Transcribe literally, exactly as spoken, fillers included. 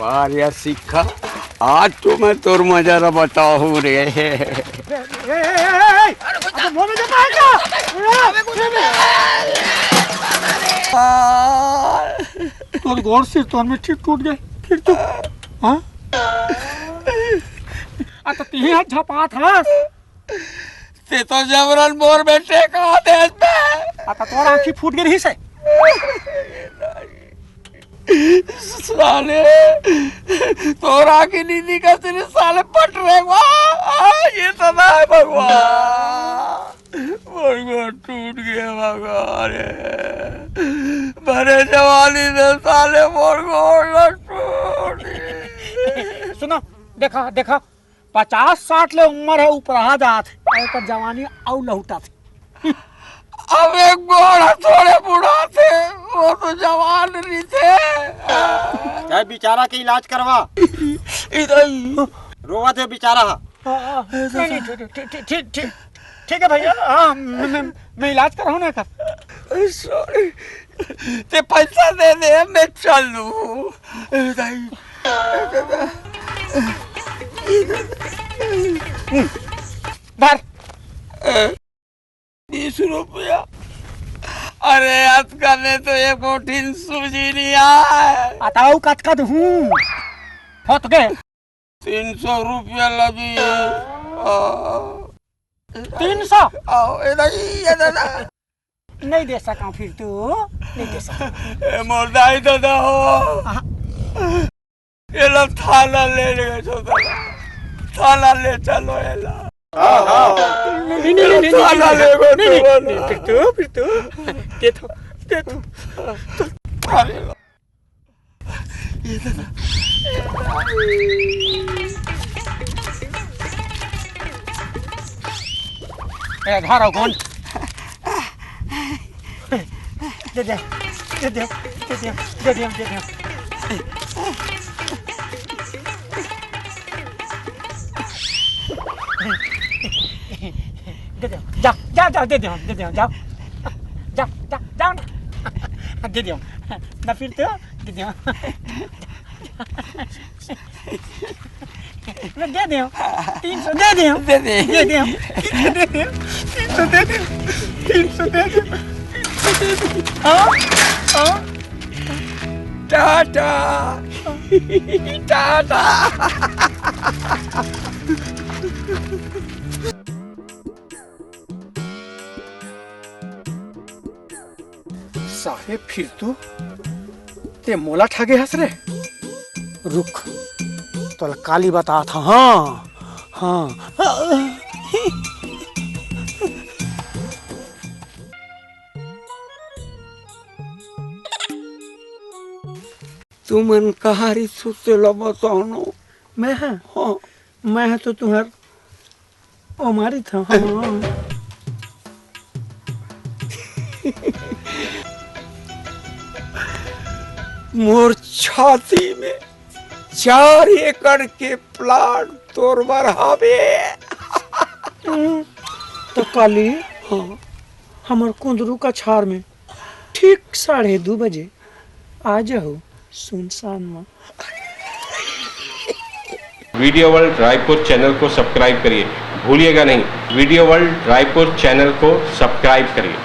अरे सिक्खा, आज तो मैं तोर मजा ला बताहूँ रे। ए, ए, ए, ए, ए, अबे मुंह में जाता है क्या? तोर गोड़ सिर तो में ठीक टूट गए, फिर तो, हाँ? आ तो तीन हाथ झपात हस। ते तो जबरन मोर बेटे का देश में। आ तो तोर आँखी फूट गई रही से। साले, तोर आँखी नींदी का तेरे साले पट रहे वाह। ये तो ना है भगवान। मोर गोड़ टूट गया भगवान। भरे जवानी में साले मोर गोड़ टूट गया। सुनो, देखा, देखा, पचास साठ ले उम्र है, उपराहा जात हे, अरे तो जवानी अउ लहुटात हे। अब एक गोड़ थोड़े बुढ़ाते, वो तो जवान रहिथे। ए बिचारा के इलाज करवा। इधर ही। रोवत हे बिचारा हा। हाँ, हाँ। नहीं, नहीं, ठीक, ठीक, ठीक, ठीक, ठीक, ठीक है भैया, हाँ, मैं, मैं, मैं इलाज कराऊँ ना एकर। सॉरी, ते पैसा दे दे, मैं चल लूँ। ए दाई, ए दादा। धर। ए, बीस रुपया। अरे, अतका में तो एको ठिन सूजी नहीं आए। अतका कतका दूँ? हो तो के? तीन सौ रुपया लगी। आ। तीन सौ? आओ, ए दाई, ए दादा। नहीं दे सका फिर तू, नहीं दे सका। ए मोर दाई दादा हो। हाँ। एला थाना ले ले गए छो दादा। थाना ले चलो एला। हाँ, हाँ। नहीं, नहीं, नहीं, नहीं, थाना नहीं, ले गए नहीं, छो नहीं, दादा। नहीं, फिर तू, फिर तू। दे दो, दे दो। अरे। ए, घर आओ, कौन? दे दे, दे दे, दे दे, दे दे, दे दे। दे दे, जा, जा, जा, दे दे, दे दे, जाओ। जा, जा, जाओ ना। दे दे, ना फिर तो, दे दे। मैं दे दे, तीन सौ दे दे, दे दे। दे दे, तीन सौ दे दे, तीन सौ दे दे, तीन सौ दे दे, तीन सौ दे दे। हाँ, हाँ। टाटा। टाटा। साले फिर तू, ते मोला ठगे हस रे। रुक, तोला काली बतात हँव। हाँ, हाँ। तुमन कहाँ रिहिस हो तेला बताओ न। मैं ह? हाँ। मैं ह तो तुँहर ओमारी था। हाँ। मोर छाती में चार एकड़ के प्लाट तोर बर हावे। हम्म, तो काली हाँ। हमर कुंदरू कछार में ठीक साढ़े दू बजे आ जाहू सुनसान में। वीडियो वर्ल्ड रायपुर चैनल को सब्सक्राइब करिए, भूलिएगा नहीं, वीडियो वर्ल्ड रायपुर चैनल को सब्सक्राइब करिए।